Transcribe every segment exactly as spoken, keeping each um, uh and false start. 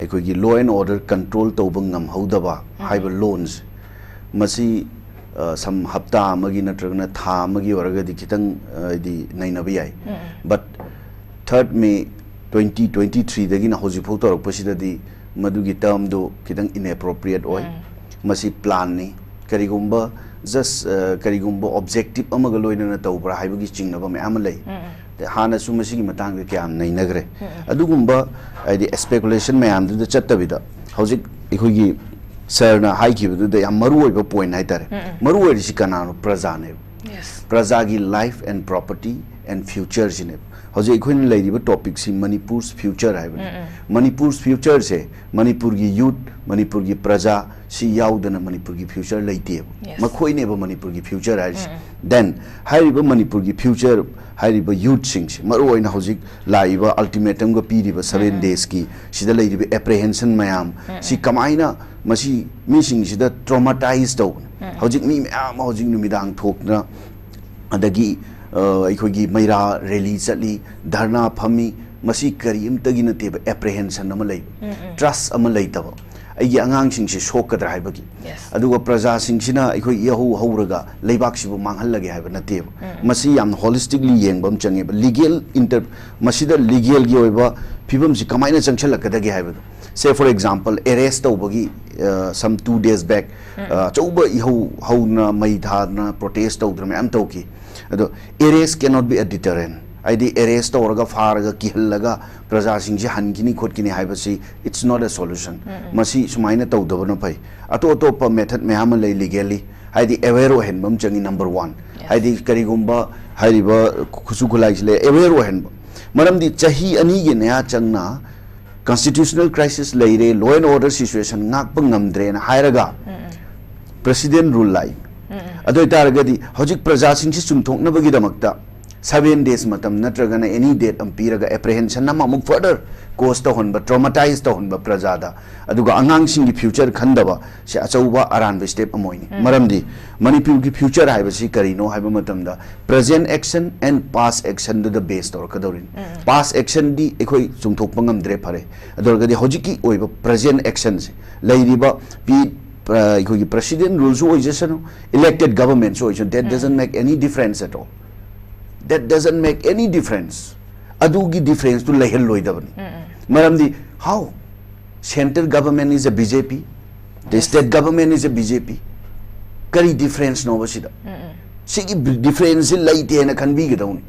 ꯑꯩꯈꯣꯏꯒꯤ law and order control ꯇꯧꯕ ꯉꯝꯍꯧꯗꯕ ꯍꯥꯏꯕ loans, ꯃꯁꯤ ꯑ, ꯁꯝ ꯍꯞꯇꯥ ꯑꯃꯒꯤ ꯅꯠꯇ꯭ꯔꯒꯅ ꯊꯥ ꯑꯃꯒꯤ ꯑꯣꯏꯔꯒꯗꯤ ꯈꯤꯇꯪ ꯑ, ꯍꯥꯏꯗꯤ ꯅꯩꯅꯕ ꯌꯥꯏ꯫ But third May twenty twenty threeꯗꯒꯤꯅ ꯍꯧꯖꯤꯛꯐꯥꯎ ꯇꯧꯔꯛꯄꯁꯤꯗꯗꯤ ꯃꯗꯨꯒꯤ termꯗꯨ ꯈꯤꯇꯪ inappropriate ꯑꯣꯏ꯫ ꯃꯁꯤ planꯅꯤ꯫ ꯀꯔꯤꯒꯨꯝꯕ just ꯑ, ꯀꯔꯤꯒꯨꯝꯕ objective ꯑꯃꯒ ꯂꯣꯏꯅꯅ ꯇꯧꯕ꯭ꯔꯥ ꯍꯥꯏꯕꯒꯤ ꯆꯤꯡꯅꯕ ꯃꯌꯥꯝ ꯑꯃ ꯂꯩ꯫ ꯍꯥꯟꯅꯁꯨ ꯃꯁꯤꯒꯤ ꯃꯇꯥꯡꯗ ꯀꯌꯥꯝ ꯅꯩꯅꯈ꯭ꯔꯦ꯫ ꯑꯗꯨꯒꯨꯝꯕ ꯍꯥꯏꯗꯤ speculation ꯃꯌꯥꯝꯗꯨꯗ ꯆꯠꯇꯕꯤꯗ ꯍꯧꯖꯤꯛ ꯑꯩꯈꯣꯏꯒꯤ ꯁꯥꯔꯅ ꯍꯥꯏꯈꯤꯕꯗꯨꯗ ꯌꯥꯝ ꯃꯔꯨ ꯑꯣꯏꯕ point ꯍꯥꯏꯇꯥꯔꯦ꯫ ꯃꯔꯨ ꯑꯣꯏꯔꯤꯁꯤ ꯀꯅꯥꯅꯣ? ꯄ꯭ꯔꯖꯥꯅꯦꯕ꯫ Yes. ꯄ꯭ꯔꯖꯥꯒꯤ life and property and future ꯁꯤꯅꯦꯕ꯫ ꯍꯧꯖꯤꯛ ꯑꯩꯈꯣꯏꯅ ꯂꯩꯔꯤꯕ topicꯁꯤ Manipur's future ꯍꯥꯏꯕꯅꯤ꯫ Manipur's futureꯁꯦ ꯃꯅꯤꯄꯨꯔꯒꯤ youth, ꯃꯅꯤꯄꯨꯔꯒꯤ ꯄ꯭ꯔꯖꯥ ꯁꯤ ꯌꯥꯎꯗꯅ ꯃꯅꯤꯄꯨꯔꯒꯤ future ꯂꯩꯇꯦꯕ꯫ Yes. ꯃꯈꯣꯏꯅꯦꯕ ꯃꯅꯤꯄꯨꯔꯒꯤ future ꯍꯥꯏꯔꯤꯁꯦ꯫ Then ꯍꯥꯏꯔꯤꯕ ꯃꯅꯤꯄꯨꯔꯒꯤ future ꯍꯥꯏꯔꯤꯕ youthꯁꯤꯡꯁꯦ, ꯃꯔꯨꯑꯣꯏꯅ ꯍꯧꯖꯤꯛ ꯂꯥꯛꯏꯕ ultimatumꯒ ꯄꯤꯔꯤꯕ seven daysꯀꯤ ꯁꯤꯗ ꯂꯩꯔꯤꯕ apprehension ꯃꯌꯥꯝ ꯁꯤ ꯀꯃꯥꯏꯅ ꯃꯁꯤ ꯃꯤꯁꯤꯡꯁꯤꯗ traumatize ꯇꯧꯕꯅꯣ? ꯍꯧꯖꯤꯛ ꯃꯤ ꯃꯌꯥꯝ ꯑꯃ ꯍꯧꯖꯤꯛ ꯅꯨꯃꯤꯗꯥꯡ ꯊꯣꯛꯇꯅ ꯑꯗꯒꯤ ꯑ, ꯑꯩꯈꯣꯏꯒꯤ ꯃꯩꯔꯥ rally ꯆꯠꯂꯤ, ꯙꯔꯅꯥ ꯐꯝꯃꯤ, ꯃꯁꯤ ꯀꯔꯤꯝꯇꯒꯤ ꯅꯠꯇꯦꯕ, apprehension ꯑꯃ ꯂꯩꯕ, trust ꯑꯃ ꯂꯩꯇꯕ, ꯑꯩꯒꯤ ꯑꯉꯥꯡꯁꯤꯡꯁꯦ ꯁꯣꯛꯀꯗ꯭ꯔꯥ ꯍꯥꯏꯕꯒꯤ꯫ Yes. ꯑꯗꯨꯒ ꯄ꯭ꯔꯖꯥꯁꯤꯡꯁꯤꯅ ꯑꯩꯈꯣꯏ ꯏꯍꯧ ꯍꯧꯔꯒ ꯂꯩꯕꯥꯛꯁꯤꯕꯨ ꯃꯥꯡꯍꯜꯂꯒꯦ ꯍꯥꯏꯕ ꯅꯠꯇꯦꯕ꯫ ꯃꯁꯤ ꯌꯥꯝꯅ holistically ꯌꯦꯡꯕ ꯑꯃ ꯆꯪꯉꯦꯕ꯫ Legal inter-, ꯃꯁꯤꯗ legalꯒꯤ ꯑꯣꯏꯕ ꯐꯤꯕꯝꯁꯤ ꯀꯃꯥꯏꯅ ꯆꯪꯁꯤꯜꯂꯛꯀꯗꯒꯦ ꯍꯥꯏꯕꯗꯣ꯫ Say for example, arrest ꯇꯧꯕꯒꯤ, ꯑ, some two days back, ꯑ, ꯑꯆꯧꯕ ꯏꯍꯧ ꯍꯧꯗꯅ, ꯃꯩ ꯊꯥꯗꯅ, protest ꯇꯧꯗꯅ ꯃꯌꯥꯝ ꯇꯧꯈꯤ꯫ ꯑꯗꯣ arrest cannot be a deterrent. ꯍꯥꯏꯗꯤ arrest ꯇꯧꯔꯒ, ꯐꯥꯔꯒ, ꯀꯤꯍꯜꯂꯒ ꯄ꯭ꯔꯖꯥꯁꯤꯡꯁꯤ ꯍꯟꯈꯤꯅꯤ ꯈꯣꯠꯈꯤꯅꯤ ꯍꯥꯏꯕꯁꯤ it's not a solution. ꯃꯁꯤ ꯁꯨꯃꯥꯏꯅ ꯇꯧꯗꯕꯅ ꯐꯩ꯫ ꯑꯇꯣꯞ ꯑꯇꯣꯞꯄ method ꯃꯌꯥꯝ ꯑꯃ ꯂꯩ legally꯫ ꯍꯥꯏꯗꯤ aware ꯑꯣꯏꯍꯟꯕ ꯑꯃ ꯆꯪꯉꯤ, number one꯫ Yes. ꯍꯥꯏꯗꯤ ꯀꯔꯤꯒꯨꯝꯕ ꯍꯥꯏꯔꯤꯕ ꯈꯨꯠꯁꯨ ꯈꯨꯠꯂꯥꯏꯁꯤ ꯂꯩ, aware ꯑꯣꯏꯍꯟꯕ꯫ ꯃꯔꯝꯗꯤ ꯆꯍꯤ ꯑꯅꯤꯒꯤ ꯃꯌꯥ ꯆꯪꯅ constitutional crisis ꯂꯩꯔꯦ, law and order situation ꯉꯥꯛꯄ ꯉꯝꯗ꯭ꯔꯦꯅ ꯍꯥꯏꯔꯒ president rule ꯂꯥꯛꯏ꯫ ꯑꯗꯨ ꯑꯣꯏꯇꯥꯔꯒꯗꯤ ꯍꯧꯖꯤꯛ ꯄ꯭ꯔꯖꯥꯁꯤꯡꯁꯤ ꯆꯨꯝꯊꯣꯛꯅꯕꯒꯤꯗꯃꯛꯇ Seven days ꯃꯇꯝ ꯅꯠꯇ꯭ꯔꯒꯅ any date ꯑꯃ ꯄꯤꯔꯒ apprehension ꯑꯃ ꯑꯃꯨꯛ further cause ꯇꯧꯍꯟꯕ, traumatize ꯇꯧꯍꯟꯕ ꯄ꯭ꯔꯖꯥꯗ, ꯑꯗꯨꯒ ꯑꯉꯥꯡꯁꯤꯡꯒꯤ future ꯈꯟꯗꯕ, ꯁꯤ ꯑꯆꯧꯕ ꯑꯔꯥꯟꯕ step ꯑꯃ ꯑꯣꯏꯅꯤ꯫ ꯃꯔꯝꯗꯤ ꯃꯅꯤꯄꯨꯔꯒꯤ future ꯍꯥꯏꯕꯁꯤ ꯀꯔꯤꯅꯣ ꯍꯥꯏꯕ ꯃꯇꯝꯗ present action and past action ꯗꯨꯗ base ꯇꯧꯔꯛꯀꯗꯧꯔꯤꯅꯤ꯫ Past action ꯗꯤ ꯑꯩꯈꯣꯏ ꯆꯨꯝꯊꯣꯛꯄ ꯉꯝꯗ꯭ꯔꯦ, ꯐꯔꯦ꯫ ꯑꯗꯨ ꯑꯣꯏꯔꯒꯗꯤ ꯍꯧꯖꯤꯛꯀꯤ ꯑꯣꯏꯕ present action ꯁꯦ, ꯂꯩꯔꯤꯕ ꯄꯤ-, ꯑ, ꯑꯩꯈꯣꯏꯒꯤ president rule ꯁꯨ ꯑꯣꯏꯖꯁꯅꯨ, elected government ꯁꯨ ꯑꯣꯏꯖꯁꯅꯨ, that doesn't make any difference at all. That doesn't make any difference. ꯑꯗꯨꯒꯤ difference ꯇꯨ ꯂꯩꯍꯜꯂꯣꯏꯗꯕꯅꯤ꯫ ꯃꯔꯝꯗꯤ, how? Central government is a B J P, the state government is a B J P. ꯀꯔꯤ difference ꯅꯣꯕ ꯁꯤꯗ? ꯁꯤꯒꯤ difference ꯁꯤ ꯂꯩꯇꯦꯅ ꯈꯟꯕꯤꯒꯗꯧꯅꯤ꯫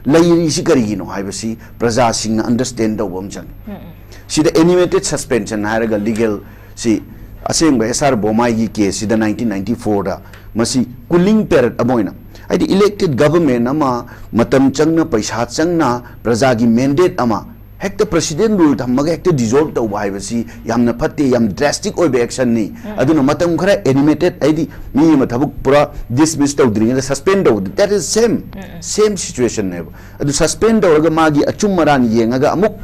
ꯂꯩꯔꯤꯁꯤ ꯀꯔꯤꯒꯤꯅꯣ ꯍꯥꯏꯕꯁꯤ ꯄ꯭ꯔꯖꯥꯁꯤꯡꯅ understand ꯇꯧꯕ ꯑꯃ ꯆꯪꯉꯤ꯫ ꯁꯤꯗ animated suspension ꯍꯥꯏꯔꯒ legal ꯁꯤ ꯑꯁꯦꯡꯕ S R ꯕꯣꯝꯃꯥꯏꯒꯤ case ꯁꯤꯗ nineteen ninety four ꯗ ꯃꯁꯤ cooling period ꯑꯃ ꯑꯣꯏꯅ, ꯍꯥꯏꯗꯤ elected government ꯑꯃ ꯃꯇꯝ ꯆꯪꯅ, ꯄꯩꯁꯥ ꯆꯪꯅ, ꯄ꯭ꯔꯖꯥꯒꯤ mandate ꯑꯃ ꯍꯦꯛꯇ president rule ꯊꯝꯃꯒ ꯍꯦꯛꯇ dissolve ꯇꯧꯕ ꯍꯥꯏꯕꯁꯤ ꯌꯥꯝꯅ ꯐꯠꯇꯦ, ꯌꯥꯝ drastic ꯑꯣꯏꯕ action ꯅꯤ꯫ ꯑꯗꯨꯅ ꯃꯇꯝ ꯈꯔ animated, ꯍꯥꯏꯗꯤ ꯃꯤ ꯑꯃ ꯊꯕꯛ ꯄꯨꯔꯥ dismiss ꯇꯧꯗ꯭ꯔꯤꯉꯩꯗ suspend ꯇꯧꯕꯗ, that is same, same situation ꯅꯦꯕ꯫ ꯑꯗꯨ suspend ꯇꯧꯔꯒ ꯃꯥꯒꯤ ꯑꯆꯨꯝ ꯑꯔꯥꯟ ꯌꯦꯡꯉꯒ ꯑꯃꯨꯛ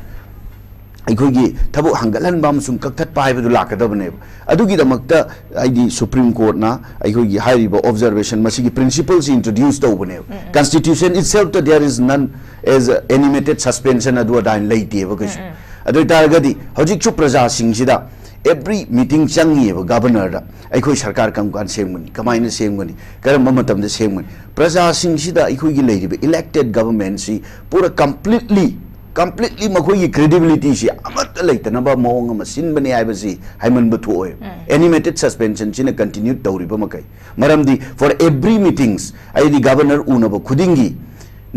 ꯑꯩꯈꯣꯏꯒꯤ ꯊꯕꯛ ꯍꯟꯒꯠꯍꯟꯕ ꯑꯃꯁꯨꯡ ꯀꯛꯊꯠꯄ ꯍꯥꯏꯕꯗꯨ ꯂꯥꯛꯀꯗꯕꯅꯦꯕ꯫ ꯑꯗꯨꯒꯤꯗꯃꯛꯇ ꯍꯥꯏꯗꯤ Supreme Court ꯅ ꯑꯩꯈꯣꯏꯒꯤ ꯍꯥꯏꯔꯤꯕ observation ꯃꯁꯤꯒꯤ principle ꯁꯤ introduce ꯇꯧꯕꯅꯦꯕ꯫ Constitution itself ꯇ there is none as animated suspension ꯑꯗꯨ ꯑꯗꯥꯏꯅ ꯂꯩꯇꯦꯕ ꯀꯩꯁꯨ꯫ ꯑꯗꯨ ꯑꯣꯏꯇꯥꯔꯒꯗꯤ ꯍꯧꯖꯤꯛꯁꯨ ꯄ꯭ꯔꯖꯥꯁꯤꯡꯁꯤꯗ every meeting ꯆꯪꯉꯤꯑꯕ governor ꯗ, ꯑꯩꯈꯣꯏ ꯁꯔꯀꯥꯔ ꯀꯔꯝ ꯀꯥꯟꯗ ꯁꯦꯝꯒꯅꯤ, ꯀꯃꯥꯏꯅ ꯁꯦꯝꯒꯅꯤ, ꯀꯔꯝꯕ ꯃꯇꯝꯗ ꯁꯦꯝꯒꯅꯤ? ꯄ꯭ꯔꯖꯥꯁꯤꯡꯁꯤꯗ ꯑꯩꯈꯣꯏꯒꯤ ꯂꯩꯔꯤꯕ elected government ꯁꯤ ꯄꯨꯔꯥ completely, completely ꯃꯈꯣꯏꯒꯤ credibility ꯁꯤ ꯑꯃꯠꯇ ꯂꯩꯇꯅꯕ ꯃꯑꯣꯡ ꯑꯃ ꯁꯤꯟꯕꯅꯤ ꯍꯥꯏꯕꯁꯤ ꯍꯥꯏꯃꯟꯕ ꯊꯣꯛꯑꯣꯏ꯫ Animated suspension ꯁꯤꯅ continue ꯇꯧꯔꯤꯕ ꯃꯈꯩ꯫ ꯃꯔꯝꯗꯤ for every meetings, ꯑꯩꯗꯤ governor ꯎꯅꯕ ꯈꯨꯗꯤꯡꯒꯤ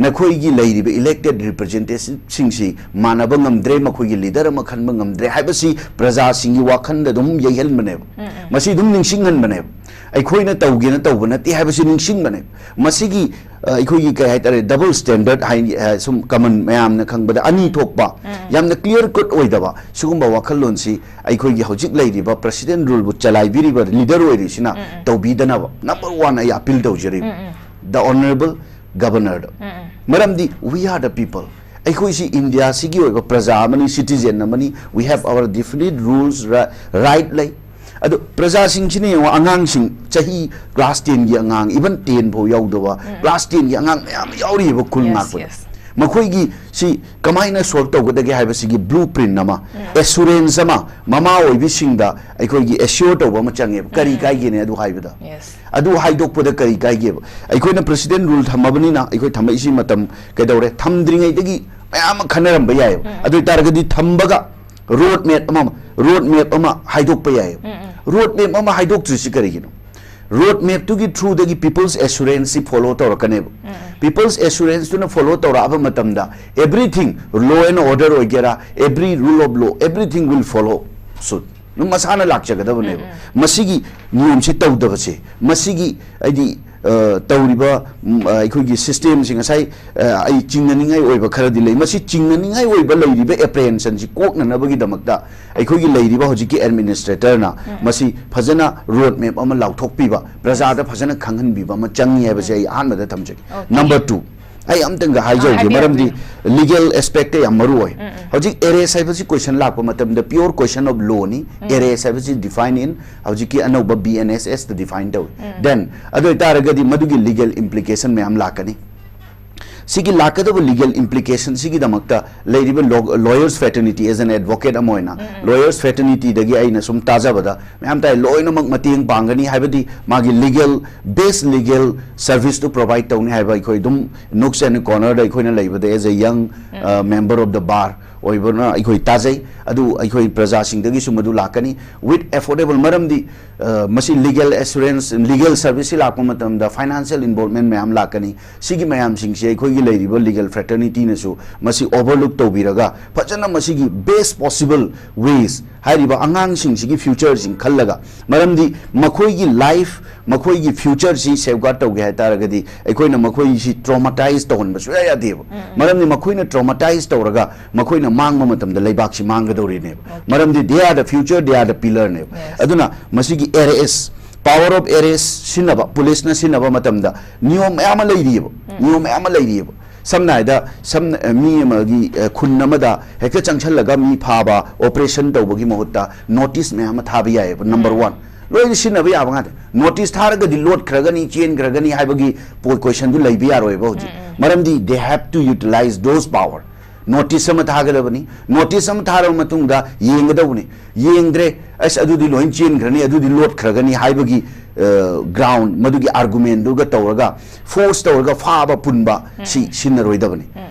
ꯅꯈꯣꯏꯒꯤ ꯂꯩꯔꯤꯕ elected representative ꯁꯤꯡꯁꯤ ꯃꯥꯟꯅꯕ ꯉꯝꯗ꯭ꯔꯦ, ꯃꯈꯣꯏꯒꯤ leader ꯑꯃ ꯈꯟꯕ ꯉꯝꯗ꯭ꯔꯦ ꯍꯥꯏꯕꯁꯤ ꯄ꯭ꯔꯖꯥꯁꯤꯡꯒꯤ ꯋꯥꯈꯜꯗ ꯑꯗꯨꯝ ꯌꯩꯍꯟꯕꯅꯦꯕ꯫ ꯃꯁꯤ ꯑꯗꯨꯝ ꯅꯤꯡꯁꯤꯡꯍꯟꯕꯅꯦꯕ꯫ ꯑꯩꯈꯣꯏꯅ ꯇꯧꯒꯦꯅ ꯇꯧꯕ ꯅꯠꯇꯦ ꯍꯥꯏꯕꯁꯤ ꯅꯤꯡꯁꯤꯡꯕꯅꯦꯕ꯫ ꯃꯁꯤꯒꯤ, ꯑ, ꯑꯩꯈꯣꯏꯒꯤ ꯀꯩ ꯍꯥꯏꯇꯥꯔꯦ, double standard ꯍꯥꯏ, ꯑ, ꯁꯨꯝ common ꯃꯌꯥꯝꯅ ꯈꯪꯕꯗ ꯑꯅꯤ ꯊꯣꯛꯄ, ꯌꯥꯝꯅ clear cut ꯑꯣꯏꯗꯕ ꯁꯤꯒꯨꯝꯕ ꯋꯥꯈꯜꯂꯣꯟꯁꯤ ꯑꯩꯈꯣꯏꯒꯤ ꯍꯧꯖꯤꯛ ꯂꯩꯔꯤꯕ president rule ꯕꯨ ꯆꯂꯥꯏꯕꯤꯔꯤꯕ leader ꯑꯣꯏꯔꯤꯁꯤꯅ ꯇꯧꯕꯤꯗꯅꯕ number one ꯑꯩ appeal ꯇꯧꯖꯔꯤꯕ꯫ The Honorable ꯒꯕꯔꯅꯔꯗ꯫ ꯃꯔꯝꯗꯤ we are the people, ꯑꯩꯈꯣꯏꯁꯤ ꯏꯟꯗꯤꯌꯥꯁꯤꯒꯤ ꯑꯣꯏꯕ ꯄ꯭ꯔꯖꯥ ꯑꯃꯅꯤ, ꯁꯤꯇꯤꯖꯦꯟ ꯑꯃꯅꯤ, we have our definite rules, right ꯂꯩ꯫ ꯑꯗꯣ ꯄ꯭ꯔꯖꯥꯁꯤꯡꯁꯤꯅ ꯌꯦꯡꯉꯣ, ꯑꯉꯥꯡꯁꯤꯡ ꯆꯍꯤ ꯀ꯭ꯂꯥꯁ ꯇꯦꯟꯒꯤ ꯑꯉꯥꯡ, ꯏꯚꯟ ꯇꯦꯟ ꯐꯥꯎ ꯌꯧꯗꯕ ꯀ꯭ꯂꯥꯁ ꯇꯦꯟꯒꯤ ꯑꯉꯥꯡ ꯃꯌꯥꯝ ꯌꯥꯎꯔꯤꯕ ꯈꯨꯜ ꯉꯥꯛꯄꯗ꯫ ꯃꯈꯣꯏꯒꯤ ꯁꯤ ꯀꯃꯥꯏꯅ ꯁꯣꯜꯕ ꯇꯧꯒꯗꯒꯦ ꯍꯥꯏꯕꯁꯤꯒꯤ ꯕ꯭ꯂꯨ ꯄ꯭ꯔꯤꯟ ꯑꯃ, ꯑꯦꯁꯨꯔꯦꯟꯁ ꯑꯃ, ꯃꯃꯥ ꯑꯣꯏꯕꯤꯁꯤꯡꯗ ꯑꯩꯈꯣꯏꯒꯤ ꯑꯦꯁ꯭ꯌꯣꯔ ꯇꯧꯕ ꯑꯃ ꯆꯪꯉꯦꯕ꯫ ꯀꯔꯤ ꯀꯥꯏꯒꯦꯅꯦ ꯑꯗꯨ ꯍꯥꯏꯕꯗ? ꯑꯗꯨ ꯍꯥꯏꯗꯣꯛꯄꯗ ꯀꯔꯤ ꯀꯥꯏꯒꯦꯕ? ꯑꯩꯈꯣꯏꯅ ꯄ꯭ꯔꯦꯁꯤꯗꯦꯟ ꯔꯨꯜ ꯊꯝꯃꯕꯅꯤꯅ, ꯑꯩꯈꯣꯏ ꯊꯝꯃꯛꯏꯁꯤ ꯃꯇꯝ ꯀꯩꯗꯧꯔꯦ? ꯊꯝꯗ꯭ꯔꯤꯉꯩꯗꯒꯤ ꯃꯌꯥꯝ ꯑꯃ ꯈꯟꯅꯔꯝꯕ ꯌꯥꯏꯑꯕ꯫ ꯑꯗꯨ ꯑꯣꯏꯇꯥꯔꯒꯗꯤ ꯊꯝꯕꯒ ꯔꯣꯗ ꯃꯦꯞ ꯑꯃ, ꯔꯣꯗ ꯃꯦꯞ ꯑꯃ ꯍꯥꯏꯗꯣꯛꯄ ꯌꯥꯏꯑꯕ꯫ ꯔꯣꯗ ꯃꯦꯞ ꯑꯃ ꯍꯥꯏꯗꯣꯛꯇ꯭ꯔꯤꯁꯤ ꯀꯔꯤꯒꯤꯅꯣ? ꯔꯣꯗ ꯃꯦꯞꯇꯨꯒꯤ ꯊ꯭ꯔꯨꯗꯒꯤ ꯄꯤꯄꯜꯁ ꯑꯦꯁꯨꯔꯦꯟꯁꯁꯤ ꯐꯣꯂꯣ ꯇꯧꯔꯛꯀꯅꯦꯕ꯫ ꯄꯤꯄꯜꯁ ꯑꯦꯁꯨꯔꯦꯟꯁꯇꯨꯅ ꯐꯣꯂꯣ ꯇꯧꯔꯛꯑꯕ ꯃꯇꯝꯗ, everything, law and order ꯑꯣꯏꯒꯦꯔꯥ, every rule of law, everything will follow suit, ꯑꯗꯨꯝ ꯃꯁꯥꯅ ꯂꯥꯛꯆꯒꯗꯕꯅꯦꯕ꯫ ꯃꯁꯤꯒꯤ ꯅꯤꯌꯣꯝꯁꯤ ꯇꯧꯗꯕꯁꯦ, ꯃꯁꯤꯒꯤ ꯍꯥꯏꯗꯤ, ꯑ, ꯇꯧꯔꯤꯕ, ꯎꯝ, ꯑ, ꯑꯩꯈꯣꯏꯒꯤ ꯁꯤꯁꯇꯦꯝꯁꯤ ꯉꯁꯥꯏ, ꯑ, ꯑꯩ ꯆꯤꯡꯅꯅꯤꯡꯉꯥꯏ ꯑꯣꯏꯕ ꯈꯔꯗꯤ ꯂꯩ꯫ ꯃꯁꯤ ꯆꯤꯡꯅꯅꯤꯡꯉꯥꯏ ꯑꯣꯏꯕ ꯂꯩꯔꯤꯕ ꯑꯦꯄ꯭ꯔꯦꯍꯦꯟꯁꯟꯁꯤ ꯀꯣꯛꯅꯅꯕꯒꯤꯗꯃꯛꯇ ꯑꯩꯈꯣꯏꯒꯤ ꯂꯩꯔꯤꯕ ꯍꯧꯖꯤꯛꯀꯤ ꯑꯦꯗꯃꯤꯅꯤꯁꯇ꯭ꯔꯦꯇꯔꯅ ꯃꯁꯤ ꯐꯖꯅ ꯔꯣꯗ ꯃꯦꯞ ꯑꯃ ꯂꯥꯎꯊꯣꯛꯄꯤꯕ, ꯄ꯭ꯔꯖꯥꯗ ꯐꯖꯅ ꯈꯪꯍꯟꯕꯤꯕ ꯑꯃ ꯆꯪꯉꯤ ꯍꯥꯏꯕꯁꯦ ꯑꯩ ꯑꯍꯥꯟꯕꯗ ꯊꯝꯖꯒꯦ꯫ ꯅꯝꯕꯔ ꯇꯨ, ꯑꯩ ꯑꯝꯇꯪꯒ ꯍꯥꯏꯖꯍꯧꯒꯦ, ꯍꯥꯏꯕꯤꯌꯨ, ꯃꯔꯝꯗꯤ ꯍꯥꯏꯕꯤꯌꯨ꯫ ꯂꯤꯒꯦꯜ ꯑꯦꯁꯄꯦꯛꯇ ꯌꯥꯝ ꯃꯔꯨ ꯑꯣꯏ꯫ ꯍꯧꯖꯤꯛ ꯑꯦꯔꯦꯁ ꯍꯥꯏꯕꯁꯤ ꯀꯣꯏꯁꯟ ꯂꯥꯛꯄ ꯃꯇꯝꯗ pure question of law ꯅꯤ꯫ ꯑꯦꯔꯦꯁ ꯍꯥꯏꯕꯁꯤ ꯗꯤꯐꯥꯏꯟ in ꯍꯧꯖꯤꯛꯀꯤ ꯑꯅꯧꯕ B N S S ꯇ ꯗꯤꯐꯥꯏꯟ ꯇꯧꯏ꯫ ꯗꯦꯟ ꯑꯗꯨ ꯑꯣꯏꯇꯥꯔꯒꯗꯤ ꯃꯗꯨꯒꯤ ꯂꯤꯒꯦꯜ ꯏꯝꯄ꯭ꯂꯤꯀꯦꯁꯟ ꯃꯌꯥꯝ ꯂꯥꯛꯀꯅꯤ꯫ ꯁꯤꯒꯤ ꯂꯥꯛꯀꯗꯕ ꯂꯤꯒꯦꯜ ꯏꯝꯄ꯭ꯂꯤꯀꯦꯁꯟꯁꯤꯒꯤꯗꯃꯛꯇ ꯂꯩꯔꯤꯕ ꯂꯣ-, ꯂꯣꯌꯔꯁ ꯐ꯭ꯔꯦꯇꯔꯅꯤꯇꯤ, as an advocate ꯑꯃ ꯑꯣꯏꯅ, ꯂꯣꯌꯔꯁ ꯐ꯭ꯔꯦꯇꯔꯅꯤꯇꯤꯗꯒꯤ ꯑꯩꯅ ꯁꯨꯝ ꯇꯥꯖꯕꯗ, ꯃꯌꯥꯝ ꯇꯥꯏ, ꯂꯣꯏꯅꯃꯛ ꯃꯇꯦꯡ ꯄꯥꯡꯒꯅꯤ, ꯍꯥꯏꯕꯗꯤ ꯃꯥꯒꯤ ꯂꯤꯒꯦꯜ, ꯕꯦꯁ ꯂꯤꯒꯦꯜ ꯁꯔꯚꯤꯁꯇꯨ ꯄ꯭ꯔꯣꯚꯥꯏꯗ ꯇꯧꯅꯤ ꯍꯥꯏꯕ ꯑꯩꯈꯣꯏ ꯑꯗꯨꯝ nooks and corner ꯗ ꯑꯩꯈꯣꯏꯅ ꯂꯩꯕꯗ, as a young, ꯑ, member of the bar ꯑꯣꯏꯕꯅ ꯑꯩꯈꯣꯏ ꯇꯥꯖꯩ꯫ ꯑꯗꯨ ꯑꯩꯈꯣꯏ ꯄ꯭ꯔꯖꯥꯁꯤꯡꯗꯒꯤꯁꯨ ꯃꯗꯨ ꯂꯥꯛꯀꯅꯤ꯫ With affordable, ꯃꯔꯝꯗꯤ, ꯑ, ꯃꯁꯤ ꯂꯤꯒꯦꯜ ꯑꯦꯁꯨꯔꯦꯟꯁ, ꯂꯤꯒꯦꯜ ꯁꯔꯚꯤꯁꯁꯤ ꯂꯥꯛꯄ ꯃꯇꯝꯗ ꯐꯥꯏꯅꯥꯟꯁꯤꯌꯦꯜ ꯏꯟꯚꯣꯜꯚꯃꯦꯟ ꯃꯌꯥꯝ ꯂꯥꯛꯀꯅꯤ꯫ ꯁꯤꯒꯤ ꯃꯌꯥꯝꯁꯤꯡꯁꯦ ꯑꯩꯈꯣꯏꯒꯤ ꯂꯩꯔꯤꯕ ꯂꯤꯒꯦꯜ ꯐ꯭ꯔꯦꯇꯔꯅꯤꯇꯤꯅꯁꯨ ꯃꯁꯤ ꯑꯣꯚꯔꯂꯨꯛ ꯇꯧꯕꯤꯔꯒ ꯐꯖꯅ ꯃꯁꯤꯒꯤ best possible ways, ꯍꯥꯏꯔꯤꯕ ꯑꯉꯥꯡꯁꯤꯡꯁꯤꯒꯤ ꯐ꯭ꯌꯨꯆꯔꯁꯤꯡ ꯈꯜꯂꯒ, ꯃꯔꯝꯗꯤ ꯃꯈꯣꯏꯒꯤ ꯂꯥꯏꯐ, ꯃꯈꯣꯏꯒꯤ ꯐ꯭ꯌꯨꯆꯔꯁꯤ ꯁꯦꯐꯒꯥꯔꯗ ꯇꯧꯒꯦ ꯍꯥꯏ ꯇꯥꯔꯒꯗꯤ ꯑꯩꯈꯣꯏꯅ ꯃꯈꯣꯏꯁꯤ ꯇ꯭ꯔꯣꯃꯥꯇꯥꯏꯖ ꯇꯧꯍꯟꯕ ꯁꯨꯡꯌꯥ ꯌꯥꯗꯦꯕ꯫ ꯃꯔꯝꯗꯤ ꯃꯈꯣꯏꯅ ꯇ꯭ꯔꯣꯃꯥꯇꯥꯏꯖ ꯇꯧꯔꯒ ꯃꯈꯣꯏꯅ ꯃꯥꯡꯕ ꯃꯇꯝꯗ ꯂꯩꯕꯥꯛꯁꯤ ꯃꯥꯡꯒꯗꯧꯔꯤꯅꯦꯕ꯫ ꯃꯔꯝꯗꯤ they are the future, they are the pillar ꯅꯦꯕ꯫ ꯑꯗꯨꯅ ꯃꯁꯤꯒꯤ ꯑꯦꯔꯦꯁ Power of arrest ꯁꯤꯖꯤꯟꯅꯕ, ꯄꯨꯂꯤꯁꯅ ꯁꯤꯖꯤꯟꯅꯕ ꯃꯇꯝꯗ ꯅꯤꯌꯣꯝ ꯃꯌꯥꯝ ꯑꯃ ꯂꯩꯔꯤꯑꯕ, ꯅꯤꯌꯣꯝ ꯃꯌꯥꯝ ꯑꯃ ꯂꯩꯔꯤꯑꯕ꯫ ꯁꯝꯅ ꯍꯥꯏꯗ, ꯁꯝꯅ, ꯑ, ꯃꯤ ꯑꯃꯒꯤ, ꯑ, ꯈꯨꯟ ꯑꯃꯗ ꯍꯦꯛꯇ ꯆꯪꯁꯜꯂꯒ ꯃꯤ ꯐꯥꯕ operation ꯇꯧꯕꯒꯤ ꯃꯍꯨꯠꯇ notice ꯃꯌꯥꯝ ꯑꯃ ꯊꯥꯕ ꯌꯥꯏꯑꯕ, number one꯫ ꯂꯣꯏꯅ ꯁꯤꯖꯤꯟꯅꯕ ꯌꯥꯕ ꯉꯥꯛꯇ꯫ Notice ꯊꯥꯔꯒꯗꯤ ꯂꯣꯠꯈ꯭ꯔꯒꯅꯤ, ꯆꯦꯟꯈ꯭ꯔꯒꯅꯤ ꯍꯥꯏꯕꯒꯤ ꯄꯣ-, question ꯗꯨ ꯂꯩꯕ ꯌꯥꯔꯣꯏꯕ ꯍꯧꯖꯤꯛ꯫ ꯃꯔꯝꯗꯤ they have to utilize those power꯫ Notice ꯑꯃ ꯊꯥꯒꯗꯕꯅꯤ꯫ Notice ꯑꯃ ꯊꯥꯔꯕ ꯃꯇꯨꯡꯗ ꯌꯦꯡꯒꯗꯧꯕꯅꯤ꯫ ꯌꯦꯡꯗ꯭ꯔꯦ, ꯑꯁ, ꯑꯗꯨꯗꯤ ꯂꯣꯏ ꯆꯦꯟꯈ꯭ꯔꯅꯤ, ꯑꯗꯨꯗꯤ ꯂꯣꯠꯈ꯭ꯔꯒꯅꯤ ꯍꯥꯏꯕꯒꯤ, ꯑ, ground, ꯃꯗꯨꯒꯤ argument ꯗꯨꯒ ꯇꯧꯔꯒ, force ꯇꯧꯔꯒ ꯐꯥꯕ ꯄꯨꯟꯕ ꯁꯤ ꯁꯤꯖꯤꯟꯅꯔꯣꯏꯗꯕꯅꯤ꯫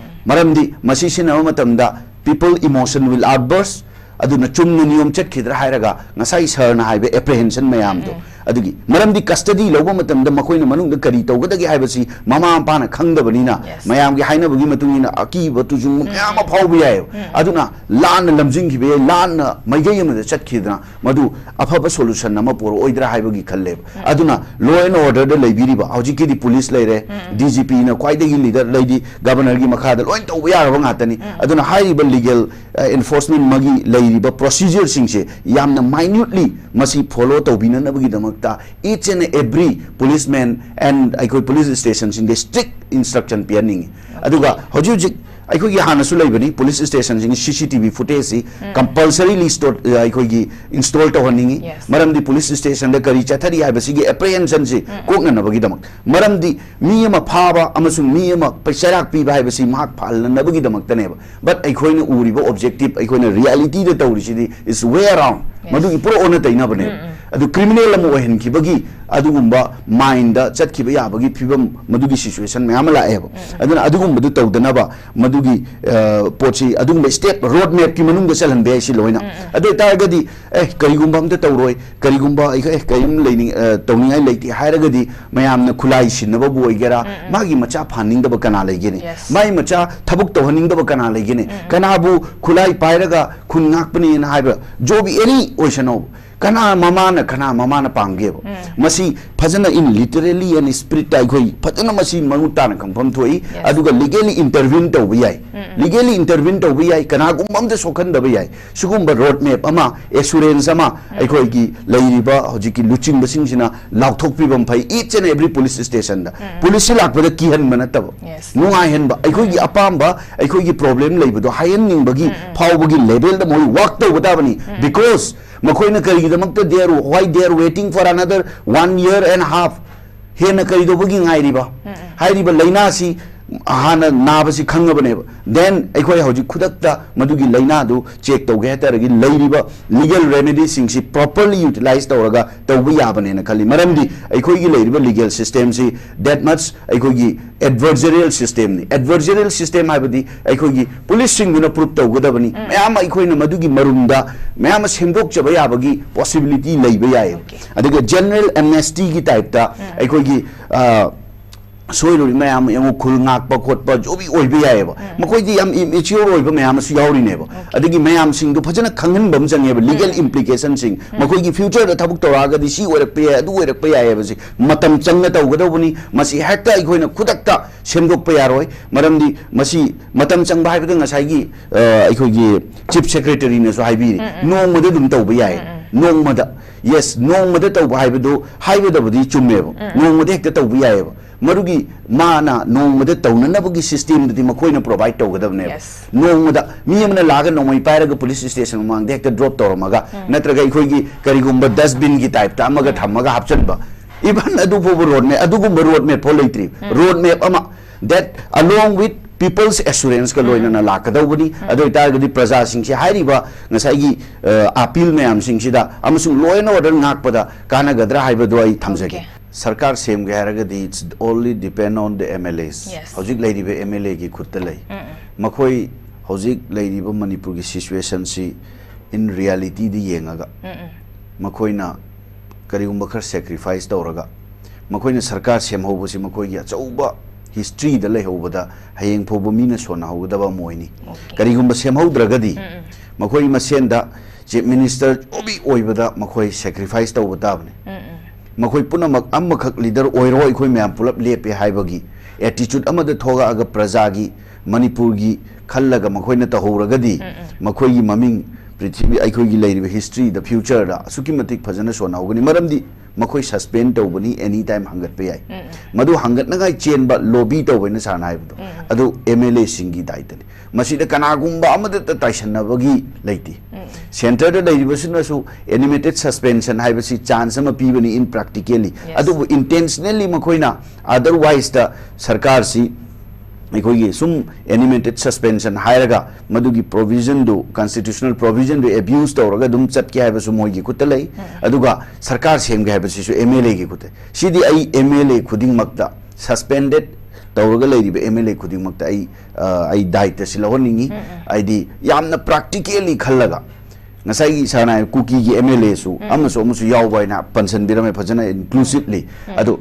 ꯃꯔꯝꯗꯤ ꯃꯁꯤ ꯁꯤꯖꯤꯟꯅꯕ ꯃꯇꯝꯗ people emotion will outburst, ꯑꯗꯨꯅ ꯆꯨꯝꯅ ꯅꯤꯌꯣꯝ ꯆꯠꯈꯤꯗ꯭ꯔꯥ ꯍꯥꯏꯔꯒ ꯉꯁꯥꯏ sir ꯅ ꯍꯥꯏꯕ apprehension ꯃꯌꯥꯝꯗꯣ꯫ ꯑꯗꯨꯒꯤ ꯃꯔꯝꯗꯤ custody ꯂꯧꯕ ꯃꯇꯝꯗ ꯃꯈꯣꯏꯅ ꯃꯅꯨꯡꯗ ꯀꯔꯤ ꯇꯧꯒꯗꯒꯦ ꯍꯥꯏꯕꯁꯤ ꯃꯃꯥ ꯃꯄꯥꯅ ꯈꯪꯗꯕꯅꯤꯅ, ꯃꯌꯥꯝꯒꯤ ꯍꯥꯏꯅꯕꯒꯤ ꯃꯇꯨꯡ ꯏꯟꯅ ꯑꯀꯤꯕ ꯇꯨꯖꯨꯡꯕ ꯃꯌꯥꯝ ꯑꯃ ꯐꯥꯎꯕ ꯌꯥꯏꯑꯕ꯫ ꯑꯗꯨꯅ ꯂꯥꯟꯅ ꯂꯝꯖꯤꯡꯈꯤꯕ ꯌꯥꯏ, ꯂꯥꯟꯅ ꯃꯥꯏꯀꯩ ꯑꯃꯗ ꯆꯠꯈꯤꯗꯅ ꯃꯗꯨ ꯑꯐꯕ solution ꯑꯃ ꯄꯨꯔꯛꯑꯣꯏꯗ꯭ꯔꯥ ꯍꯥꯏꯕꯒꯤ ꯈꯜꯂꯦꯕ꯫ ꯑꯗꯨꯅ law and order ꯗ ꯂꯩꯕꯤꯔꯤꯕ ꯍꯧꯖꯤꯛꯀꯤꯗꯤ ꯄꯨꯂꯤꯁ ꯂꯩꯔꯦ, D G P ꯅ ꯈ꯭ꯋꯥꯏꯗꯒꯤ leader, ꯂꯩꯗꯤ governor ꯒꯤ ꯃꯈꯥꯗ ꯂꯣꯏ ꯇꯧꯕ ꯌꯥꯔꯕ ꯉꯥꯛꯇꯅꯤ꯫ ꯑꯗꯨꯅ ꯍꯥꯏꯔꯤꯕ legal, ꯑ, enforcement ꯃꯒꯤ ꯂꯩꯔꯤꯕ procedure ꯁꯤꯡꯁꯦ ꯌꯥꯝꯅ minutely ꯃꯁꯤ follow ꯇꯧꯕꯤꯅꯅꯕꯒꯤꯗꯃꯛꯇ each and every policeman and ꯑꯩꯈꯣꯏ police station ꯁꯤꯡꯗ strict instruction ꯄꯤꯍꯟꯅꯤꯡꯉꯤ꯫ ꯑꯗꯨꯒ ꯍꯧꯖꯤꯛ ꯍꯧꯖꯤꯛ ꯑꯩꯈꯣꯏꯒꯤ ꯍꯥꯟꯅꯁꯨ ꯂꯩꯕꯅꯤ, police station ꯁꯤꯡꯒꯤ C C T V footage ꯁꯤ compulsory ꯂꯤ store, ꯑ, ꯑꯩꯈꯣꯏꯒꯤ install ꯇꯧꯍꯟꯅꯤꯡꯉꯤ꯫ ꯃꯔꯝꯗꯤ police station ꯗ ꯀꯔꯤ ꯆꯠꯊꯔꯤ ꯍꯥꯏꯕꯁꯤꯒꯤ apprehension ꯁꯤ ꯀꯣꯛꯅꯅꯕꯒꯤꯗꯃꯛ꯫ ꯃꯔꯝꯗꯤ ꯃꯤ ꯑꯃ ꯐꯥꯕ ꯑꯃꯁꯨꯡ ꯃꯤ ꯑꯃ ꯄꯩ-, ꯆꯩꯔꯥꯛ ꯄꯤꯕ ꯍꯥꯏꯕꯁꯤ ꯃꯍꯥꯛ ꯐꯍꯟꯅꯕꯒꯤꯗꯃꯛꯇꯅꯦꯕ꯫ But ꯑꯩꯈꯣꯏꯅ ꯎꯔꯤꯕ objective, ꯑꯩꯈꯣꯏꯅ reality the ꯇꯧꯔꯤꯁꯤꯗꯤ is way around꯫ ꯃꯗꯨꯒꯤ ꯄꯨꯔꯥ ꯑꯣꯟꯅ ꯇꯩꯅꯕꯅꯦꯕ꯫ ꯑꯗꯨ criminal ꯑꯃ ꯑꯣꯏꯍꯟꯈꯤꯕꯒꯤ ꯑꯗꯨꯒꯨꯝꯕ mind ꯗ ꯆꯠꯈꯤꯕ ꯌꯥꯕꯒꯤ ꯐꯤꯕꯝ, ꯃꯗꯨꯒꯤ situation ꯃꯌꯥꯝ ꯑꯃ ꯂꯥꯛꯑꯦꯕ꯫ ꯑꯗꯨꯅ ꯑꯗꯨꯒꯨꯝꯕꯗꯨ ꯇꯧꯗꯅꯕ ꯃꯗꯨꯒꯤ, ꯑ, ꯄꯣꯠꯁꯤ ꯑꯗꯨꯒꯨꯝꯕ step road map ꯀꯤ ꯃꯅꯨꯡꯗ ꯆꯜꯍꯟꯕ ꯌꯥꯏ ꯁꯤ ꯂꯣꯏꯅ꯫ ꯑꯗꯨ ꯑꯣꯏꯇꯥꯔꯒꯗꯤ, ꯑꯦ, ꯀꯔꯤꯒꯨꯝꯕ ꯑꯝꯇ ꯇꯧꯔꯣꯏ, ꯀꯔꯤꯒꯨꯝꯕ ꯑꯩꯈꯣꯏ, ꯑꯦ, ꯀꯔꯤꯝ ꯂꯩꯅꯤꯡ-, ꯑ, ꯇꯧꯅꯤꯡꯉꯥꯏ ꯂꯩꯇꯦ ꯍꯥꯏꯔꯒꯗꯤ ꯃꯌꯥꯝꯅ ꯈꯨꯂꯥꯏ ꯁꯤꯟꯅꯕꯕꯨ ꯑꯣꯏꯒꯦꯔꯥ, ꯃꯥꯒꯤ ꯃꯆꯥ ꯐꯍꯟꯅꯤꯡꯗꯕ ꯀꯅꯥ ꯂꯩꯒꯦꯅꯦ? ꯃꯥꯒꯤ ꯃꯆꯥ ꯊꯕꯛ ꯇꯧꯍꯟꯅꯤꯡꯗꯕ ꯀꯅꯥ ꯂꯩꯒꯦꯅꯦ? ꯀꯅꯥꯕꯨ ꯈꯨꯂꯥꯏ ꯄꯥꯏꯔꯒ ꯈꯨꯟ ꯉꯥꯛꯄꯅꯦꯅ ꯍꯥꯏꯕ? Job any ꯑꯣꯏꯁꯅꯣ꯫ ꯀꯅꯥ ꯃꯃꯥꯅ ꯀꯅꯥ ꯃꯃꯥꯅ ꯄꯥꯝꯒꯦꯕ? ꯃꯁꯤ ꯐꯖꯅ in literally and spirit ꯑꯩꯈꯣꯏ ꯐꯖꯅ ꯃꯁꯤ ꯃꯃꯨꯠ ꯇꯥꯅ ꯈꯪꯐꯝ ꯊꯣꯛꯏ꯫ Yes. ꯑꯗꯨꯒ legally intervene ꯇꯧꯕ ꯌꯥꯏ꯫ Legally intervene ꯇꯧꯕ ꯌꯥꯏ, ꯀꯅꯥꯒꯨꯝꯕ ꯑꯝꯇ ꯁꯣꯛꯍꯟꯗꯕ ꯌꯥꯏ꯫ ꯁꯤꯒꯨꯝꯕ road map ꯑꯃ, assurance ꯑꯃ ꯑꯩꯈꯣꯏꯒꯤ ꯂꯩꯔꯤꯕ ꯍꯧꯖꯤꯛꯀꯤ ꯂꯨꯆꯤꯡꯕꯁꯤꯡꯁꯤꯅ ꯂꯥꯎꯊꯣꯛꯄꯤꯕ ꯐꯩ, each and every police stationꯗ꯫ Policeꯁꯤ ꯂꯥꯛꯄꯗ ꯀꯤꯍꯟꯕ ꯅꯠꯇꯕ, Yes. ꯅꯨꯡꯉꯥꯏꯍꯟꯕ, ꯑꯩꯈꯣꯏꯒꯤ ꯑꯄꯥꯝꯕ, ꯑꯩꯈꯣꯏꯒꯤ problem ꯂꯩꯕꯗꯣ ꯍꯥꯏꯍꯟꯅꯤꯡꯕꯒꯤ ꯐꯥꯎꯕꯒꯤ levelꯗ ꯃꯣꯏ work ꯇꯧꯕ ꯇꯥꯕꯅꯤ꯫ Because ꯃꯈꯣꯏꯅ ꯀꯔꯤꯒꯤꯗꯃꯛꯇ they are, why they are waiting for another one year and half? ꯍꯦꯟꯅ ꯀꯔꯤꯗꯧꯕꯒꯤ ꯉꯥꯏꯔꯤꯕ? ꯍꯥꯏꯔꯤꯕ ꯂꯥꯏꯅꯥꯁꯤ ꯍꯥꯟꯅ ꯅꯥꯕꯁꯤ ꯈꯪꯉꯕꯅꯦꯕ, then ꯑꯩꯈꯣꯏ ꯍꯧꯖꯤꯛ ꯈꯨꯗꯛꯇ ꯃꯗꯨꯒꯤ ꯂꯥꯏꯅꯥꯗꯨ check ꯇꯧꯒꯦ ꯍꯥꯏꯇꯥꯔꯒꯗꯤ ꯂꯩꯔꯤꯕ legal remedyꯁꯤꯡꯁꯤ properly utilize ꯇꯧꯔꯒ ꯇꯧꯕ ꯌꯥꯕꯅꯦꯅ ꯈꯜꯂꯤ꯫ ꯃꯔꯝꯗꯤ ꯑꯩꯈꯣꯏꯒꯤ ꯂꯩꯔꯤꯕ legal systemꯁꯤ that much ꯑꯩꯈꯣꯏꯒꯤ adversarial systemꯅꯤ꯫ Adversarial system ꯍꯥꯏꯕꯗꯤ ꯑꯩꯈꯣꯏꯒꯤ policeꯁꯤꯡꯗꯨꯅ prove ꯇꯧꯒꯗꯕꯅꯤ꯫ ꯃꯌꯥꯝ ꯑꯃ ꯑꯩꯈꯣꯏꯅ ꯃꯗꯨꯒꯤ ꯃꯔꯨꯝꯗ ꯃꯌꯥꯝ ꯑꯃ ꯁꯦꯝꯗꯣꯛꯆꯕ ꯌꯥꯕꯒꯤ possibility ꯂꯩꯕ ꯌꯥꯏ꯫ Okay. ꯑꯗꯨꯒ general amnestyꯒꯤ typeꯇ ꯑꯩꯈꯣꯏꯒꯤ, ꯑ, ꯁꯣꯏꯔꯨꯔꯤ ꯃꯌꯥꯝ ꯌꯦꯡꯉꯨ, ꯈꯨꯜ ꯉꯥꯛꯄ ꯈꯣꯠꯄ ꯖꯣꯕꯤ ꯑꯣꯏꯕ ꯌꯥꯏꯑꯕ꯫ ꯃꯈꯣꯏꯗꯤ ꯌꯥꯝ immature ꯑꯣꯏꯕ ꯃꯌꯥꯝ ꯑꯃꯁꯨ ꯌꯥꯎꯔꯤꯅꯦꯕ꯫ ꯑꯗꯒꯤ ꯃꯌꯥꯝꯁꯤꯡꯗꯣ ꯐꯖꯅ ꯈꯪꯍꯟꯕ ꯑꯃ ꯆꯪꯉꯦꯕ, legal implicationꯁꯤꯡ꯫ ꯃꯈꯣꯏꯒꯤ futureꯗ ꯊꯕꯛ ꯇꯧꯔꯛꯑꯒꯗꯤ ꯁꯤ ꯑꯣꯏꯔꯛꯄ ꯌꯥꯏ, ꯑꯗꯨ ꯑꯣꯏꯔꯛꯄ ꯌꯥꯏ ꯍꯥꯏꯕꯁꯤ ꯃꯇꯝ ꯆꯪꯅ ꯇꯧꯒꯗꯧꯕꯅꯤ꯫ ꯃꯁꯤ ꯍꯦꯛꯇ ꯑꯩꯈꯣꯏꯅ ꯈꯨꯗꯛꯇ ꯁꯦꯝꯗꯣꯛꯄ ꯌꯥꯔꯣꯏ꯫ ꯃꯔꯝꯗꯤ ꯃꯁꯤ ꯃꯇꯝ ꯆꯪꯕ ꯍꯥꯏꯕꯗ ꯉꯁꯥꯏꯒꯤ, ꯑ, ꯑꯩꯈꯣꯏꯒꯤ Chief Secretaryꯅꯁꯨ ꯍꯥꯏꯕꯤꯔꯤ, ꯅꯣꯡꯃꯗ ꯑꯗꯨꯝ ꯇꯧꯕ ꯌꯥꯏ꯫ ꯅꯣꯡꯃꯗ, yes, ꯅꯣꯡꯃꯗ ꯇꯧꯕ ꯍꯥꯏꯕꯗꯨ ꯍꯥꯏꯕꯗꯕꯨꯗꯤ ꯆꯨꯝꯃꯦꯕ, ꯅꯣꯡꯃꯗ ꯍꯦꯛꯇ ꯇꯧꯕ ꯌꯥꯏꯑꯕ꯫ ꯃꯗꯨꯒꯤ ꯃꯥꯅ ꯅꯣꯡꯃꯗ ꯇꯧꯅꯅꯕꯒꯤ systemꯗꯨꯗꯤ ꯃꯈꯣꯏꯅ provide ꯇꯧꯒꯗꯕꯅꯦꯕ꯫ Yes. ꯅꯣꯡꯃꯗ ꯃꯤ ꯑꯃꯅ ꯂꯥꯛꯑꯒ ꯅꯣꯡꯃꯩ ꯄꯥꯏꯔꯒ police station ꯃꯃꯥꯡꯗ ꯍꯦꯛꯇ drop ꯇꯧꯔꯝꯃꯒ, ꯅꯠꯇ꯭ꯔꯒ ꯑꯩꯈꯣꯏꯒꯤ ꯀꯔꯤꯒꯨꯝꯕ dustbinꯒꯤ typeꯇ ꯑꯃꯒ ꯊꯝꯃꯒ ꯍꯥꯞꯆꯤꯟꯕ, even ꯑꯗꯨ ꯐꯥꯎꯕ road map, ꯑꯗꯨꯒꯨꯝꯕ road map ꯐꯥꯎ ꯂꯩꯇ꯭ꯔꯤ꯫ Road map ꯑꯃ that along with people's assuranceꯀ ꯂꯣꯏꯅꯅ ꯂꯥꯛꯀꯗꯧꯕꯅꯤ꯫ ꯑꯗꯨ ꯑꯣꯏꯇꯥꯔꯒꯗꯤ ꯄ꯭ꯔꯖꯥꯁꯤꯡꯁꯤ ꯍꯥꯏꯔꯤꯕ ꯉꯁꯥꯏꯒꯤ, ꯑ, appeal ꯃꯌꯥꯝꯁꯤꯡꯁꯤꯗ ꯑꯃꯁꯨꯡ law and order ꯉꯥꯛꯄꯗ ꯀꯥꯟꯅꯒꯗ꯭ꯔꯥ ꯍꯥꯏꯕꯗꯨ ꯑꯩ ꯊꯝꯖꯒꯦ꯫ Okay. ꯁꯔꯀꯥꯔ ꯁꯦꯝꯒꯦ ꯍꯥꯏꯔꯒꯗꯤ it's only depend on the MLAs. Yes. ꯍꯧꯖꯤꯛ ꯂꯩꯔꯤꯕ MLAꯒꯤ ꯈꯨꯠꯇ ꯂꯩ꯫ ꯃꯈꯣꯏ ꯍꯧꯖꯤꯛ ꯂꯩꯔꯤꯕ ꯃꯅꯤꯄꯨꯔꯒꯤ situationꯁꯤ in realityꯗ ꯌꯦꯡꯉꯒ ꯃꯈꯣꯏꯅ ꯀꯔꯤꯒꯨꯝꯕ ꯈꯔ sacrifice ꯇꯧꯔꯒ ꯃꯈꯣꯏꯅ ꯁꯔꯀꯥꯔ ꯁꯦꯝꯍꯧꯕꯁꯤ ꯃꯈꯣꯏꯒꯤ ꯑꯆꯧꯕ historyꯗ ꯂꯩꯍꯧꯕꯗ ꯍꯌꯦꯡ ꯐꯥꯎꯕ ꯃꯤꯅ ꯁꯣꯟꯅꯍꯧꯒꯗꯕ ꯑꯃ ꯑꯣꯏꯅꯤ꯫ Okay. ꯀꯔꯤꯒꯨꯝꯕ ꯁꯦꯝꯍꯧꯗ꯭ꯔꯒꯗꯤ ꯃꯈꯣꯏ ꯃꯁꯦꯟꯗ ꯆꯤꯐ ꯃꯤꯅꯤꯁꯇꯔ ꯖꯣꯕꯤ ꯑꯣꯏꯕꯗ ꯃꯈꯣꯏ ꯁꯦꯀ꯭ꯔꯤꯐꯥꯏꯁ ꯇꯧꯕ ꯇꯥꯕꯅꯤ꯫ ꯃꯈꯣꯏ ꯄꯨꯝꯅꯃꯛ ꯑꯃꯈꯛ ꯂꯤꯗꯔ ꯑꯣꯏꯔꯣ, ꯑꯩꯈꯣꯏ ꯃꯌꯥꯝ ꯄꯨꯂꯞ ꯂꯦꯞꯄꯦ ꯍꯥꯏꯕꯒꯤ ꯑꯦꯇꯤꯆꯨꯠ ꯑꯃꯗ ꯊꯣꯛꯂꯛꯑꯒ ꯄ꯭ꯔꯖꯥꯒꯤ, ꯃꯅꯤꯄꯨꯔꯒꯤ ꯈꯜꯂꯒ ꯃꯈꯣꯏꯅ ꯇꯧꯍꯧꯔꯒꯗꯤ ꯃꯈꯣꯏꯒꯤ ꯃꯃꯤꯡ ꯄ꯭ꯔꯤꯊꯤꯕꯤ, ꯑꯩꯈꯣꯏꯒꯤ ꯂꯩꯔꯤꯕ ꯍꯤꯁꯇ꯭ꯔꯤꯗ, ꯐ꯭ꯌꯨꯆꯔꯗ ꯑꯁꯨꯛꯀꯤ ꯃꯇꯤꯛ ꯐꯖꯅ ꯁꯣꯟꯍꯧꯒꯅꯤ꯫ ꯃꯔꯝꯗꯤ ꯃꯈꯣꯏ ꯁꯁꯄꯦꯟ ꯇꯧꯕꯅꯤ, ꯑꯦꯅꯤ ꯇꯥꯏꯝ ꯍꯪꯒꯠꯄ ꯌꯥꯏ꯫ ꯃꯗꯨ ꯍꯪꯒꯠꯅꯉꯥꯏ ꯆꯦꯟꯕ, ꯂꯣꯕꯤ ꯇꯧꯕ ꯍꯥꯏꯅ ꯁꯥꯔꯅ ꯍꯥꯏꯕꯗꯣ, ꯑꯗꯨ ꯑꯦꯝ ꯑꯦꯜ ꯑꯦꯁꯤꯡꯒꯤ ꯗꯥꯏꯇꯅꯤ꯫ ꯃꯁꯤꯗ ꯀꯅꯥꯒꯨꯝꯕ ꯑꯃꯗꯇ ꯇꯥꯏꯁꯟꯅꯕꯒꯤ ꯂꯩꯇꯦ꯫ ꯁꯦꯟꯇꯔꯗ ꯂꯩꯔꯤꯕꯁꯤꯅꯁꯨ ꯑꯦꯅꯤꯃꯦꯇꯦꯠ ꯁꯁꯄꯦꯟꯁꯟ ꯍꯥꯏꯕꯁꯤ ꯆꯥꯟꯁ ꯑꯃ ꯄꯤꯕꯅꯤ ꯏꯟ ꯄ꯭ꯔꯥꯛꯇꯤꯀꯦꯂꯤ꯫ Yes. ꯑꯗꯨꯕꯨ ꯏꯟꯇꯦꯟꯁꯅꯦꯜꯂꯤ ꯃꯈꯣꯏꯅ ꯑꯗꯔꯋꯥꯏꯁꯇ ꯁꯔꯀꯥꯔꯁꯤ ꯑꯩꯈꯣꯏꯒꯤ ꯁꯨꯝ ꯑꯦꯅꯤꯃꯦꯇꯦꯠ ꯁꯁꯄꯦꯟꯁꯟ ꯍꯥꯏꯔꯒ ꯃꯗꯨꯒꯤ ꯄ꯭ꯔꯣꯚꯤꯖꯟꯗꯨ, ꯀꯟꯁꯇꯤꯇ꯭ꯌꯨꯁꯅꯦꯜ ꯄ꯭ꯔꯣꯚꯤꯖꯟꯗꯨ ꯑꯦꯕ꯭ꯌꯨꯁ ꯇꯧꯔꯒ ꯑꯗꯨꯝ ꯆꯠꯀꯦ ꯍꯥꯏꯕꯁꯨ ꯃꯣꯏꯒꯤ ꯈꯨꯠꯇ ꯂꯩ꯫ ꯑꯗꯨꯒ ꯁꯔꯀꯥꯔ ꯁꯦꯝꯒꯦ ꯍꯥꯏꯕꯁꯤꯁꯨ ꯑꯦꯝ ꯑꯦꯜ ꯑꯦꯒꯤ ꯈꯨꯠꯇ꯫ ꯁꯤꯗꯤ ꯑꯩ ꯑꯦꯝ ꯑꯦꯜ ꯑꯦ ꯈꯨꯗꯤꯡꯃꯛꯇ, ꯁꯁꯄꯦꯟꯗꯦꯠ ꯇꯧꯔꯒ ꯂꯩꯔꯤꯕ ꯑꯦꯝ ꯑꯦꯜ ꯑꯦ ꯈꯨꯗꯤꯡꯃꯛꯇ ꯑꯩ, ꯑ, ꯑꯩ ꯗꯥꯏꯇꯁꯤ ꯂꯧꯍꯟꯅꯤꯡꯉꯤ꯫ ꯍꯥꯏꯗꯤ ꯌꯥꯝꯅ ꯄ꯭ꯔꯥꯛꯇꯤꯀꯦꯜꯂꯤ ꯈꯜꯂꯒ, ꯉꯁꯥꯏꯒꯤ ꯁꯥꯔꯅ ꯍꯥꯏ ꯀꯨꯀꯤꯒꯤ ꯑꯦꯝ ꯑꯦꯜ ꯑꯦꯁꯨ ꯑꯃꯁꯨ ꯑꯃꯁꯨ ꯌꯥꯎꯕ ꯍꯥꯏꯅ ꯄꯟꯁꯤꯟꯕꯤꯔꯝꯃꯦ ꯐꯖꯅ ꯏꯟꯀ꯭ꯂꯨꯁꯤꯞꯂꯤ꯫ ꯑꯗꯣ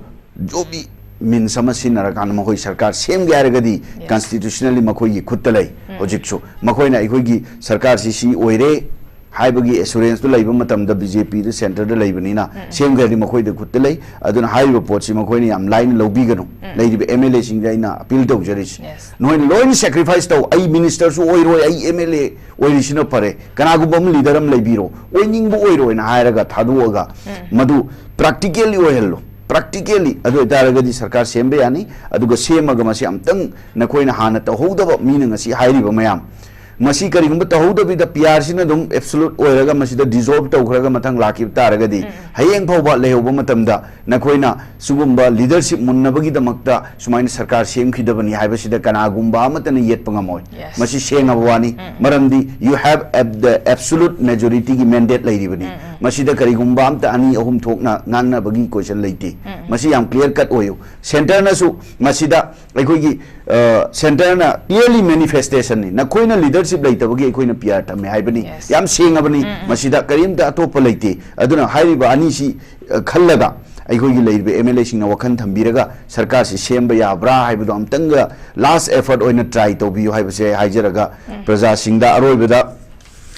ꯖꯣꯕꯤ ꯃꯤꯟꯁ ꯑꯃ ꯁꯤꯖꯤꯟꯅꯔꯀꯥꯟꯗ ꯃꯈꯣꯏ ꯁꯔꯀꯥꯔ ꯁꯦꯝꯒꯦ ꯍꯥꯏꯔꯒꯗꯤ, ꯀꯟꯁꯇꯤꯇ꯭ꯌꯨꯁꯅꯦꯜꯂꯤ ꯃꯈꯣꯏꯒꯤ ꯈꯨꯠꯇ ꯂꯩ꯫ ꯍꯧꯖꯤꯛꯁꯨ ꯃꯈꯣꯏꯅ ꯑꯩꯈꯣꯏꯒꯤ ꯁꯔꯀꯥꯔꯁꯤ ꯁꯤ ꯑꯣꯏꯔꯦ ꯍꯥꯏꯕꯒꯤ ꯑꯦꯁꯨꯔꯦꯟꯁꯇꯨ ꯂꯩꯕ ꯃꯇꯝꯗ, ꯕꯤ ꯖꯦ ꯄꯤꯗ ꯁꯦꯟꯇꯔꯗ ꯂꯩꯕꯅꯤꯅ, ꯁꯦꯝꯒꯦ ꯍꯥꯏꯔꯗꯤ ꯃꯈꯣꯏꯗ ꯈꯨꯠꯇ ꯂꯩ꯫ ꯑꯗꯨꯅ ꯍꯥꯏꯔꯤꯕ ꯄꯣꯠꯁꯤ ꯃꯈꯣꯏꯅ ꯌꯥꯝ ꯂꯥꯏꯅ ꯂꯧꯕꯤꯒꯅꯨ꯫ ꯂꯩꯔꯤꯕ ꯑꯦꯝ ꯑꯦꯜ ꯑꯦꯁꯤꯡꯗ ꯑꯩꯅ ꯑꯄꯤꯜ ꯇꯧꯖꯔꯤꯁꯤ, Yes. ꯅꯣꯏꯅ ꯂꯣꯏꯅ ꯁꯦꯀ꯭ꯔꯤꯐꯥꯏꯁ ꯇꯧ꯫ ꯑꯩ ꯃꯤꯅꯤꯁꯇꯔꯁꯨ ꯑꯣꯏꯔꯣꯏ, ꯑꯩ ꯑꯦꯝ ꯑꯦꯜ ꯑꯦ ꯑꯣꯏꯔꯤꯁꯤꯅ ꯐꯔꯦ, ꯀꯅꯥꯒꯨꯝꯕ ꯑꯃ ꯂꯤꯗꯔ ꯑꯃ ꯂꯩꯕꯤꯔꯣ, ꯑꯣꯏꯅꯤꯡꯕ ꯑꯣꯏꯔꯣꯏꯅ ꯍꯥꯏꯔꯒ ꯊꯥꯗꯣꯛꯑꯒ ꯃꯗꯨ ꯄ꯭ꯔꯥꯛꯇꯤꯀꯦꯜꯂꯤ ꯑꯣꯏꯍꯜꯂꯣ꯫ ꯄ꯭ꯔꯥꯛꯇꯤꯀꯦꯜꯂꯤ ꯑꯗꯨ ꯑꯣꯏꯇꯥꯔꯒꯗꯤ ꯁꯔꯀꯥꯔ ꯁꯦꯝꯕ ꯌꯥꯅꯤ꯫ ꯑꯗꯨꯒ ꯁꯦꯝꯃꯒ ꯃꯁꯤ ꯑꯝꯇꯪ ꯅꯈꯣꯏꯅ ꯍꯥꯟꯅ ꯇꯧꯍꯧꯗꯕ, ꯃꯤꯅ ꯉꯁꯤ ꯍꯥꯏꯔꯤꯕ ꯃꯌꯥꯝ, ꯃꯁꯤ ꯀꯔꯤꯒꯨꯝꯕ ꯇꯧꯍꯧꯗꯕꯤꯗ ꯄꯤ ꯑꯥꯔꯁꯤꯅ ꯑꯗꯨꯝ ꯑꯦꯕꯁꯣꯂꯨꯠ ꯑꯣꯏꯔꯒ ꯃꯁꯤꯗ ꯗꯤꯖꯣꯜꯕ ꯇꯧꯈ꯭ꯔꯒ ꯃꯊꯪ ꯂꯥꯛꯈꯤꯕ ꯇꯥꯔꯒꯗꯤ, ꯍꯌꯦꯡ ꯐꯥꯎꯕ ꯂꯩꯍꯧꯕ ꯃꯇꯝꯗ ꯅꯈꯣꯏꯅ ꯁꯤꯒꯨꯝꯕ ꯂꯤꯗꯔꯁꯤꯞ ꯃꯨꯟꯅꯕꯒꯤꯗꯃꯛꯇ ꯁꯨꯃꯥꯏꯅ ꯁꯔꯀꯥꯔ ꯁꯦꯝꯈꯤꯗꯕꯅꯤ ꯍꯥꯏꯕꯁꯤꯗ ꯀꯅꯥꯒꯨꯝꯕ ꯑꯃꯠꯇꯅ ꯌꯦꯠꯄ ꯉꯝꯃꯣꯏ꯫ Yes. ꯃꯁꯤ ꯁꯦꯡꯉꯕ ꯋꯥꯅꯤ꯫ ꯃꯔꯝꯗꯤ you have ab-, the absolute majorityꯒꯤ mandate ꯂꯩꯔꯤꯕꯅꯤ꯫ ꯃꯁꯤꯗ ꯀꯔꯤꯒꯨꯝꯕ ꯑꯝꯇ ꯑꯅꯤ ꯑꯍꯨꯝ ꯊꯣꯛꯅ ꯉꯥꯡꯅꯕꯒꯤ question ꯂꯩꯇꯦ꯫ ꯃꯁꯤ ꯌꯥꯝ clear cut ꯑꯣꯏꯌꯨ꯫ ꯁꯦꯟꯇꯔꯅꯁꯨ ꯃꯁꯤꯗ ꯑꯩꯈꯣꯏꯒꯤ, ꯑ, ꯁꯦꯟꯇꯔꯅ clearly manifestationꯅꯤ, ꯅꯈꯣꯏꯅ ꯂꯤꯗꯔꯁꯤꯞ ꯂꯩꯇꯕꯒꯤ ꯑꯩꯈꯣꯏꯅ ꯄꯤ ꯑꯥꯔ ꯊꯝꯃꯦ ꯍꯥꯏꯕꯅꯤ꯫ Yes. ꯌꯥꯝ ꯁꯦꯡꯉꯕꯅꯤ꯫ ꯃꯁꯤꯗ ꯀꯔꯤꯝꯇ ꯑꯇꯣꯞꯄ ꯂꯩꯇꯦ꯫ ꯑꯗꯨꯅ ꯍꯥꯏꯔꯤꯕ ꯑꯅꯤꯁꯤ, ꯑ, ꯈꯜꯂꯒ ꯑꯩꯈꯣꯏꯒꯤ ꯂꯩꯔꯤꯕ ꯑꯦꯝ ꯑꯦꯜ ꯑꯦꯁꯤꯡꯅ ꯋꯥꯈꯜ ꯊꯝꯕꯤꯔꯒ ꯁꯔꯀꯥꯔꯁꯤ ꯁꯦꯝꯕ ꯌꯥꯕ꯭ꯔꯥ ꯍꯥꯏꯕꯗꯣ ꯑꯝꯇꯪꯒ last effort ꯑꯣꯏꯅ try ꯇꯧꯕꯤꯌꯨ ꯍꯥꯏꯕꯁꯦ ꯑꯩ ꯍꯥꯏꯖꯔꯒ, ꯄ꯭ꯔꯖꯥꯁꯤꯡꯗ ꯑꯔꯣꯏꯕꯗ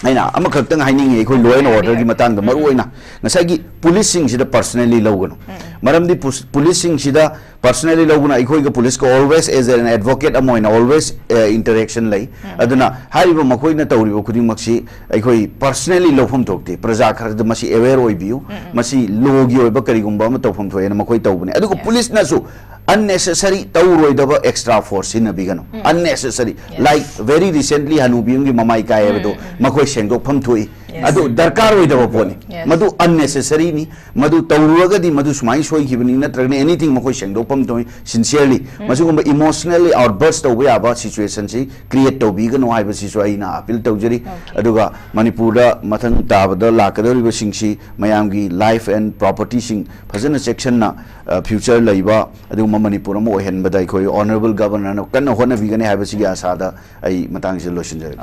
ꯑꯩꯅ ꯑꯃꯈꯛꯇꯪ ꯍꯥꯏꯅꯤꯡꯉꯤ, ꯑꯩꯈꯣꯏ law and order ꯒꯤ ꯃꯇꯥꯡꯗ ꯃꯔꯨ ꯑꯣꯏꯅ ꯉꯁꯥꯏꯒꯤ police ꯁꯤꯡꯁꯤꯗ personally ꯂꯧꯒꯅꯨ꯫ ꯃꯔꯝꯗꯤ ꯄꯨꯁ-, police ꯁꯤꯡꯁꯤꯗ personally ꯂꯧꯕꯅ ꯑꯩꯈꯣꯏꯒ police ꯀ always as an advocate ꯑꯃ ꯑꯣꯏꯅ always interaction ꯂꯩ꯫ ꯑꯗꯨꯅ ꯍꯥꯏꯔꯤꯕ ꯃꯈꯣꯏꯅ ꯇꯧꯔꯤꯕ ꯈꯨꯗꯤꯡꯃꯛꯁꯤ ꯑꯩꯈꯣꯏ personally ꯂꯧꯐꯝ ꯊꯣꯛꯇꯦ꯫ ꯄ꯭ꯔꯖꯥ ꯈꯔꯗ ꯃꯁꯤ aware ꯑꯣꯏꯕꯤꯌꯨ꯫ ꯃꯁꯤ law ꯒꯤ ꯑꯣꯏꯕ ꯀꯔꯤꯒꯨꯝꯕ ꯑꯃ ꯇꯧꯐꯝ ꯊꯣꯛꯑꯦꯅ ꯃꯈꯣꯏ ꯇꯧꯕꯅꯦ꯫ ꯑꯗꯨꯒ police ꯅꯁꯨ unnecessary ꯇꯧꯔꯣꯏꯗꯕ extra force ꯁꯤꯖꯤꯟꯅꯕꯤꯒꯅꯨ꯫ Unnecessary, like very recently ꯍꯅꯨꯕꯤ ꯑꯃꯒꯤ ꯃꯃꯥꯏ ꯀꯥꯏ ꯍꯥꯏꯕꯗꯣ ꯃꯈꯣꯏ ꯁꯦꯡꯗꯣꯛꯐꯝ ꯊꯣꯛꯏ꯫ ꯑꯗꯨ ꯗꯔꯀꯥꯔ ꯑꯣꯏꯗꯕ ꯄꯣꯠꯅꯤ꯫ ꯃꯗꯨ unnecessary ꯅꯤ꯫ ꯃꯗꯨ ꯇꯧꯔꯨꯔꯒꯗꯤ ꯃꯗꯨ ꯁꯨꯃꯥꯏꯅ ꯁꯣꯏꯈꯤꯕꯅꯤ ꯅꯠꯇ꯭ꯔꯒꯅ anything ꯃꯈꯣꯏ ꯁꯦꯡꯗꯣꯛꯐꯝ ꯊꯣꯛꯏ꯫ Sincerely ꯃꯁꯤꯒꯨꯝꯕ emotionally outburst ꯇꯧꯕ ꯌꯥꯕ situation ꯁꯤ create ꯇꯧꯕꯤꯒꯅꯨ ꯍꯥꯏꯕꯁꯤꯁꯨ ꯑꯩꯅ appeal ꯇꯧꯖꯔꯤ꯫ ꯑꯗꯨꯒ ꯃꯅꯤꯄꯨꯔꯗ ꯃꯊꯪ ꯇꯥꯕꯗ ꯂꯥꯛꯀꯗꯧꯔꯤꯕꯁꯤꯡꯁꯤ ꯃꯌꯥꯝꯒꯤ life and property ꯁꯤꯡ ꯐꯖꯅ ꯆꯦꯛꯁꯤꯟꯅ, ꯑ, future ꯂꯩꯕ ꯑꯗꯨꯒꯨꯝꯕ ꯃꯅꯤꯄꯨꯔ ꯑꯃ ꯑꯣꯏꯍꯟꯕꯗ ꯑꯩꯈꯣꯏ honourable governor ꯅ ꯀꯟꯅ ꯍꯣꯠꯅꯕꯤꯒꯅꯤ ꯍꯥꯏꯕꯁꯤꯒꯤ ꯑꯁꯥꯗ ꯑꯩ ꯃꯇꯥꯡꯁꯤꯗ ꯂꯣꯏꯁꯤꯟꯖꯔꯒꯦ꯫